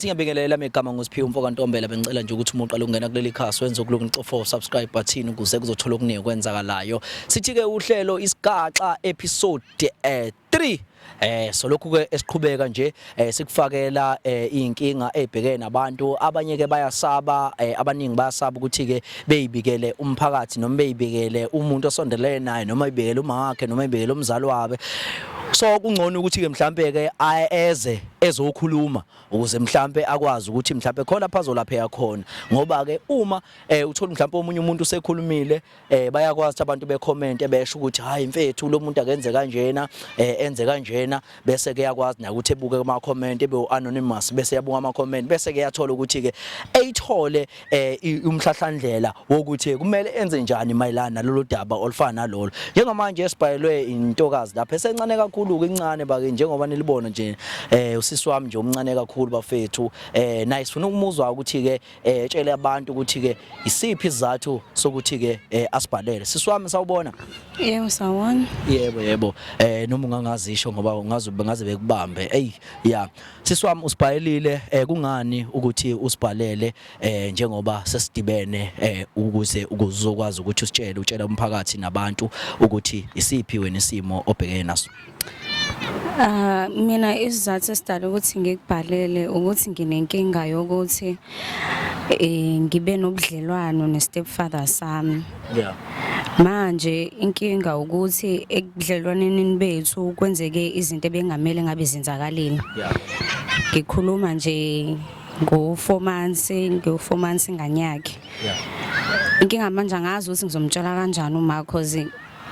Singabingelela megama nguSiphiwe umfo kaNtombela. Bengicela nje ukuthi uma uqala ukungena kuleli khasi wenze okulungu, ucofa subscribe button ukuze kuzothola okuningi okwenzakalayo. Sithi ke uhlelo Isigaxa episode 3. So lokhu ke esiqhubeka nje sikufakela inkinga ezibhekene nabantu. Abanye ke bayasaba, abaningi bayasaba ukuthi ke beyibikele umphakathi noma beyibikele umuntu osondelene naye noma ibikele uma wakhe noma ibikele umzali wabe. So kungcono ukuthi ke mhlambe ke eze ezokhuluma ukuze mhlambe akwazi ukuthi mhlambe khona lapha azolapheka khona, ngoba ke uma uthola mhlambe omunye umuntu usekhulumile, bayakwazi ukuthi abantu becomment besho ukuthi, "Hayi mfethu, lo muntu akenze kanjena, enze kanjena." Bese ke yakwazi naye ukuthi ebuke kuma comment, ebe anonymous, bese yabuka ama comment, bese ke yathola ukuthi ke eyithole umhlahlandlela wokuthi kumele enze njani mayelana nalolu daba olufana nalolo. Njengamanje esibhayelwe intokazi lapha esencane kakhulu ke, incane bake njengoba nilibona nje, usisi wami nje omncane kakhulu bafethu. Naye sifuna ukumuzwa ukuthi ke etshele abantu ukuthi ke isiphi isizathu sokuthi ke asibhalele. Sisi wami, sawubona. Yebo, sawubona. Yebo, noma ungangazisho ngoba ungaze bengaze bekubambe. Ey ya, sisi wami, usibhalelile, kungani ukuthi usibhalele njengoba sesidibene ukuze uzokwazi ukuthi usitshele, utshela umphakathi nabantu ukuthi isiphi wena isimo obhekene naso? Ah, mina isizathu esidala ukuthi ngikubhalele ukuthi nginenkinga yokuthi ngibe nobudlelwano ne-stepfather sami. Manje inkinga ukuthi ekudlelwaneni bethu kwenzeke izinto ebengamele ngabe zenzakalile. Ngikhuluma nje ngo 4 months, ngo 4 months ingane yakhe. Inkinga manje angazi ukuthi ngizomtshela kanjani uma, cause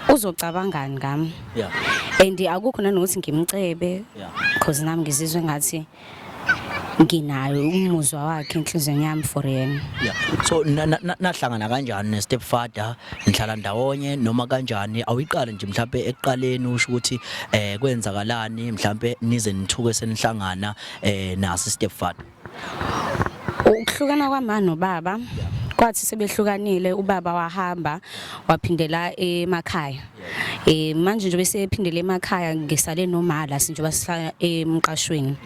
uzocabangani ngami. And akukho nanokuthi ngimcebe cause nami ngizizwe ngathi nginayo umuzwa wakhe enhliziyweni yami for yena. Yeah. So nahlangana kanjani ne stepfather? Nihlala ndawonye noma kanjani? Awuyiqale nje mhlambe ekuqaleni, usho ukuthi kwenzakalani mhlambe nize nithuke senihlangana nasi stepfather. Ukuhlukana kwama nobaba, kwathi sebehlukanile ubaba wahamba waphindela emakhaya. Manje nje bese ephindele emakhaya, ngisale nomala njengoba sihlala emqashweni.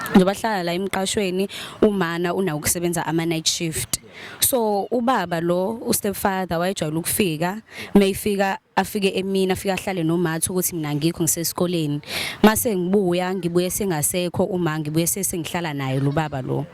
Njengoba hlala la emqashweni, umana unawo ukusebenza ama night shift. So ubaba lo, ustepfather, wayejwayele ukufika, mayifika afike emini, afike ahlale nomathu ukuthi mina ngikho ngisesikoleni. Mase ngibuya, ngibuye sengasekho uma, ngibuye sesengihlala naye lo baba lo.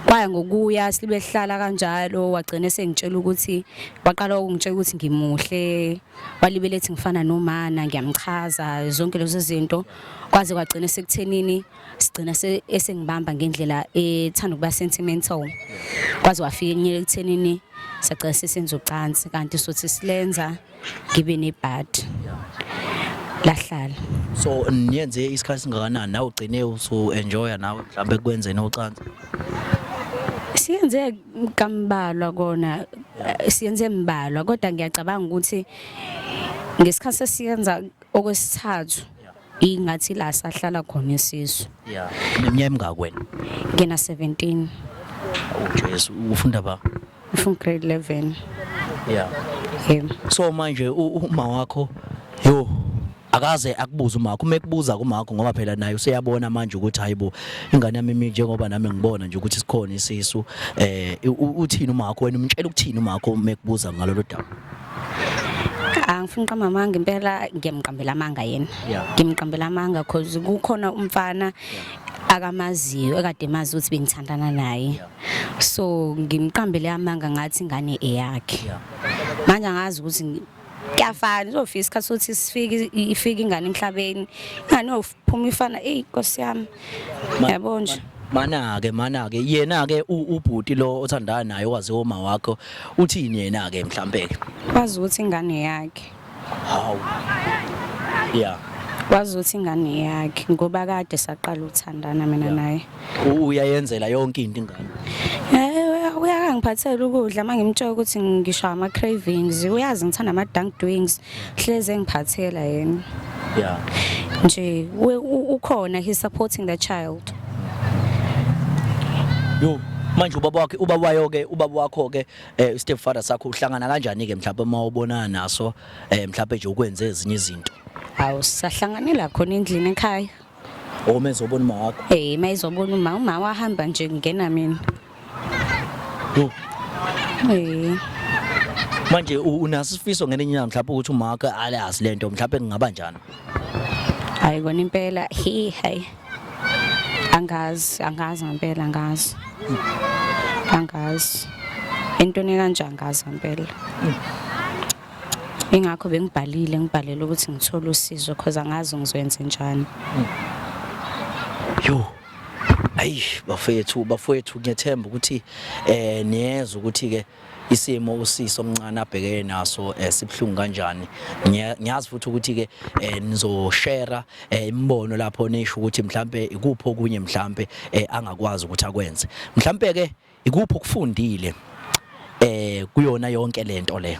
Kwaya ngokuya sibe hlala kanjalo, wagcina sengitshela ukuthi, waqala ukungitshela ukuthi ngimuhle, walibele ethi ngifana nomana, ngiyamchaza, zonke lezo zinto, kwaze kwagcina sekuthenini sigcina esengibamba ngendlela ethanda ukuba sentimental, kwaze wafika enyele ekuthenini sagcina sesenza ucansi, kanti sothi silenza ngibe nebhadi lahlala. So niyenze isikhathi singakanani nawe ugcine usu enjoya nawe mhlambe kwenzeni ucansi? Siyenze kambalwa kona, siyenze mbalwa, kodwa ngiyacabanga ukuthi ngesikhathi sesiyenza okwesithathu ingathi la sahlala khona isisu. Yeah. Neminyaka emingaki wena? Ngina 17. Oh Jesu, ufunda ba? Ngifunda grade 11. Yebo. So manje uma wakho, yo, akaze akubuze umakho? Uma ekubuza kumakho, ngoba phela naye useyabona manje ukuthi hayibo, ingane yami imi njengoba nami ngibona nje ukuthi sikhona isisu, uthini umakho? Wena umtshela ukuthini umakho uma ekubuza ngalolu daba? Angifuni uqamba amanga, impela ngiyamqambela amanga yena. Ngimqambela amanga cause kukhona umfana akamaziyo ekade emazi ukuthi bengithandana naye. So ngimqambele amanga ngathi ingane eyakhe. Manje angazi ukuthi kuyafana, izofika isikhathi sokuthi sifike, ifike ingane emhlabeni, ingane yophuma ifana, eyi Nkosi yami, yabo nje. Mana-ke yena-ke ubhuti lo othandana naye owaziwa uma wakho, uthini yena-ke mhlampe-ke? Wazi ukuthi ingane yakhe. Hawu, yeah. Wazi ukuthi ingane yakhe ngoba kade saqala ukuthandana mina naye. Uyayenzela yonke into ingane? Uyakangiphathela ukudla uma ngimtshela ukuthi ngisho ama-cravings, uyazi ngithanda ama-dunk wings, hleze engiphathela yena. Nje ukhona, he's supporting the child. Yo, manje ubaba wakhe, ubaba wayo ke, ubaba wakho ke, stepfather sakho, uhlangana kanjani ke mhlawumbe uma ubonana naso, mhlawumbe nje ukwenze ezinye izinto? Awu, sahlanganela khona endlini ekhaya. Uma ezobona uma wakho. Mayizobona uma wahamba nje ngena mina. Yo. Eh. Manje unaso isifiso ngelinye ilanga mhlawumbe ukuthi umaka alazi lento mhlawumbe kungaba njani? Hayi kona impela he hey. Angazi, angazi ngempela angazi. Angazi. Entweni kanje angazi ngempela. Ingakho bengibhalile ngibhalele ukuthi ngithole usizo because angazi ngizoyenza njani. Yo. Ayi bafethu, bafowethu, ngiyethemba ukuthi niyezwa ukuthi ke isimo usisi omncane abhekene naso sibhlungu kanjani. Ngiyazi futhi ukuthi ke nizoshare imibono lapho nisho ukuthi mhlambe ikuphi okunye mhlambe angakwazi ukuthi akwenze. Mhlambe ke ikuphi okufundile kuyona yonke lento le.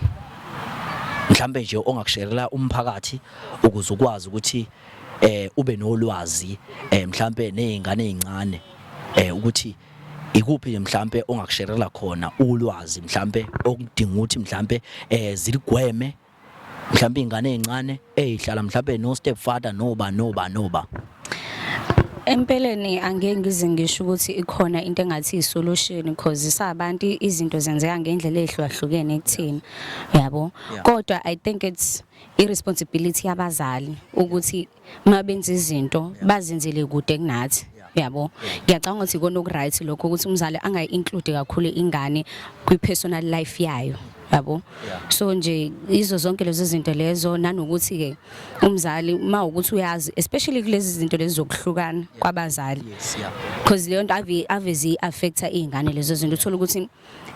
Mhlambe nje ongakusherela umphakathi ukuze ukwazi ukuthi ube nolwazi mhlambe nezingane ezincane ukuthi ikuphi nje mhlambe ongakusherela khona ulwazi mhlambe okudinga ukuthi mhlambe ziligweme mhlambe ingane ezincane ezihlala mhlambe no stepfather noba noba noba. Empeleni angeke ngize ngisho ukuthi ikhona into engathi i-solution because sabantu izinto zenzeka ngendlela ehlukahlukene kuthina, yabo. Kodwa I think it's i-responsibility yabazali ukuthi uma benza izinto bazenzele kude kunathi, yabo. Ngiyacabanga ukuthi ikona oku-right lokho ukuthi umzali angayi-include kakhulu ingane kwi-personal life yayo, yabo. So nje izo zonke lezo zinto lezo, nanokuthi-ke umzali uma ukuthi uyazi, especially kulezi zinto lezi zokuhlukana kwabazali, because leyo nto ave zi-affecta iy'ngane lezo zinto. Uthola ukuthi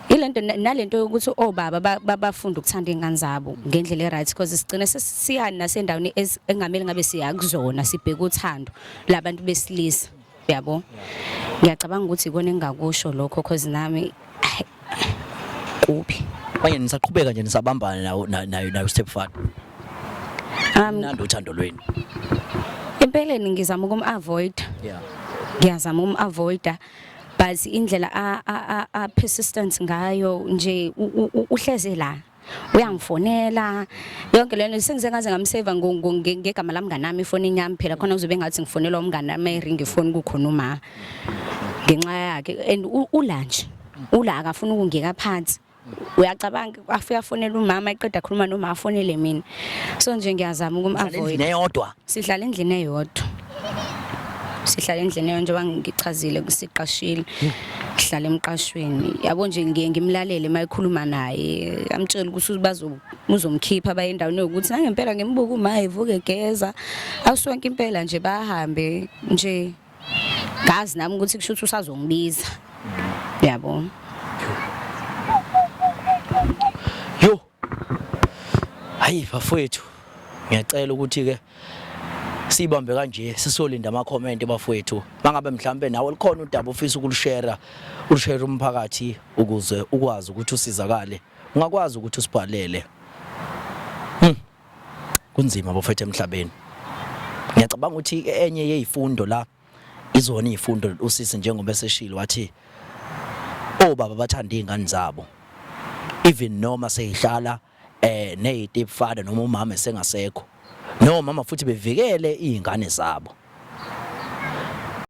ilento nalento yokuthi obaba bafunda ukuthanda iy'ngane zabo ngendlela e-right, because sigcine sesiya nasendaweni engamele ngabe siya kuzona, sibheke uthando labantu besilisa, yabo. Ngiyacabanga ukuthi ikona engingakusho lokho, cause nami kuphi. Manje nisaqhubeka nje nisabambana nawo nayo stepfather? Nando uthando lwenu. Empeleni ngizama ukum-avoid. Ngiyazama ukum-avoida, but indlela a persistent ngayo nje, uhleze la uyangifonela yonke lento, sengize ngaze ngamsave ngegama lamngani nami efonini yami phela, khona kuzobe ngathi ngifonelwa umngani nami eringi ifoni kukhona uma ngenxa yakhe. And ula nje ula akafuna ukungeka phansi, uyacabanga, afika afonela umama, eqeda akhuluma noma afonele mina. So nje ngiyazama ukum-avoid. Endlini eyodwa? Sihlala endlini eyodwa, sihlala endlini eyodwa njengoba ngichazile, siqashile, sihlala emqashweni, yabo. Nje ngiye ngimlalele uma ekhuluma naye, amtshela ukuthi bazo uzomkhipha baye endaweni yokuthi nangempela ngimbuka uma evuka egeza awusonke impela nje, bahambe nje, ngazi nami ukuthi kusho ukuthi usazongibiza, yabo. Yo. Hayi bafowethu, ngiyacela ukuthi ke sibambe kanje, sisolinda ama comment bafowethu. Mangabe mhlambe nawe likhona udaba ofisa ukulushare, ulushare umphakathi ukuze ukwazi ukuthi usizakale, ungakwazi ukuthi usibhalele. Kunzima bafowethu emhlabeni. Ngiyacabanga ukuthi enye yezifundo la izona izifundo usisi njengoba eseshilo wathi obaba bathanda izingane zabo even noma seyihlala neyi stepfather noma umama esengasekho, nomama futhi bevikele izingane zabo.